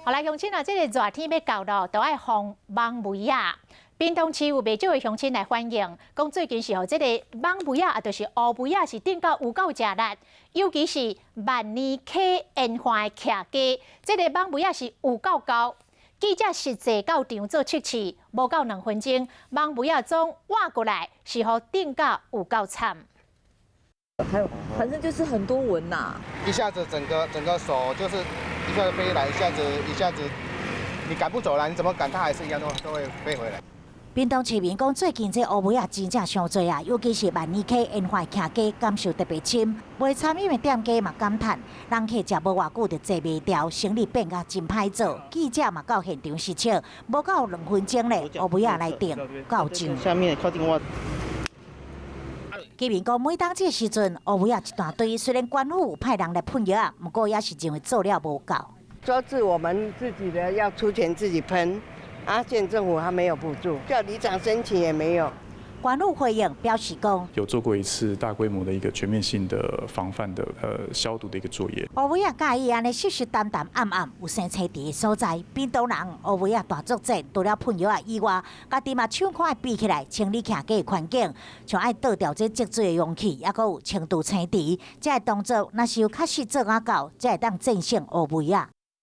好來，鄉親啊，這个熱天欲到囉，都愛防蠓蝸仔。屏東市有袂少的鄉親來反映，講最近是予這个蠓蝸仔，啊，就是烏蠓仔，是叮到有夠食力，尤其是萬年溪沿岸的徛家，這个蠓蝸仔是有夠厚。記者實際到場做測試，無夠2分鐘，蠓蝸仔總倚過來，是予叮到有夠慘。還有，反正就是很多蚊吶。一下子整個整個手就是一下子飛來，一下子一下子，你趕不走了，你怎麼趕它還是一樣都會飛回來。屏東市民講，最近這烏蠓仔真正傷濟啊，尤其是萬年溪沿岸徛家感受特別深。賣餐飲的店家嘛感嘆，人客食無偌久就坐袂牢，生意變甲真歹做。記者嘛到現場實測，無夠2分鐘咧，烏蠓仔來叮夠脹。下面靠近我。居民講，每當這個時陣，烏蠓仔一大堆，雖然縣府有派人來噴藥仔，毋過也是認為做了無夠。說是我們自己的要出錢自己噴，啊，縣政府還沒有補助，叫里長申請也沒有。縣府回應表示講，有做過一次大規模的一個全面性的防範的消毒的一個作業。烏蠓仔佮意按呢濕濕澹澹暗暗有生青佇的所在，屏東人烏蠓仔大作戰，除了噴藥仔以外，家己嘛搶看比起來清理徛家的環境，像愛倒掉這積水的容器，猶閣有清除青池，這个動作若是有確實做甲到，才會當戰勝烏蠓仔。